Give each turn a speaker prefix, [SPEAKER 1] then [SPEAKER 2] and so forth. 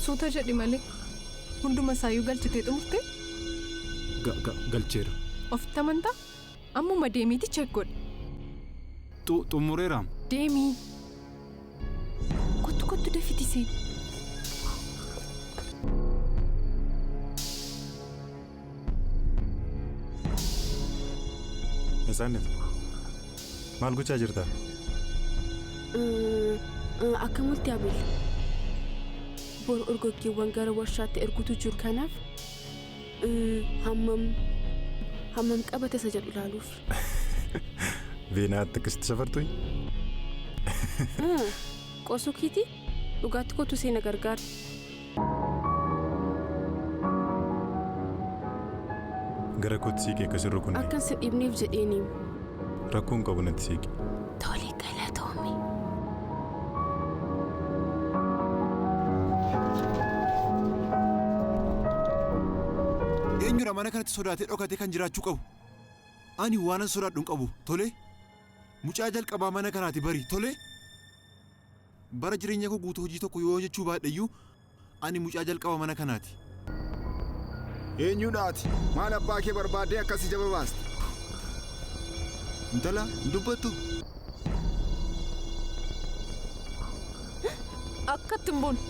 [SPEAKER 1] Suuta jedhi malee. Hunduma isaayyuu galchitee xumurtee?
[SPEAKER 2] Galcheera.
[SPEAKER 1] Ofitti amantaa? Ammuma deemiiti check godhi.
[SPEAKER 2] Xumureera.
[SPEAKER 1] Deemii. Kottu kottu dafiti seeni.
[SPEAKER 3] Natsaannet, maal gochaa jirta?
[SPEAKER 4] Akkam oolte Abeel? Boru orgoggeewwan gara warshaatti ergutu jiru kanaaf hammam hammam qabate isa jedhu ilaaluuf.
[SPEAKER 3] Veenaatti akkasitti safartuyi?
[SPEAKER 4] Qoosuu keetii dhugaatti kottu seena gargaari.
[SPEAKER 3] Gara kootti siiqee akkas hin rukunne.
[SPEAKER 4] Akkan si dhiibneef jedheeni.
[SPEAKER 3] Rakkoo hin qabu natti siiqi.
[SPEAKER 4] Tole galatoomi.
[SPEAKER 5] Eenyudha mana kanatti sodaatee dhokatee kan jiraachuu qabu? Ani waanan sodaadhu hin qabu. Tole? Mucaa jalqabaa mana kanaati bari. Tole? Bara jireenya koo guutuu hojii tokko yoo hojjechuu baadheyyuu ani mucaa jalqaba mana kanaati.
[SPEAKER 6] Eenyudha ati? Maal abbaa kee barbaaddee akkas ija babaasta?
[SPEAKER 5] Intala hin dubbattu?
[SPEAKER 1] Akka itti hin boonu.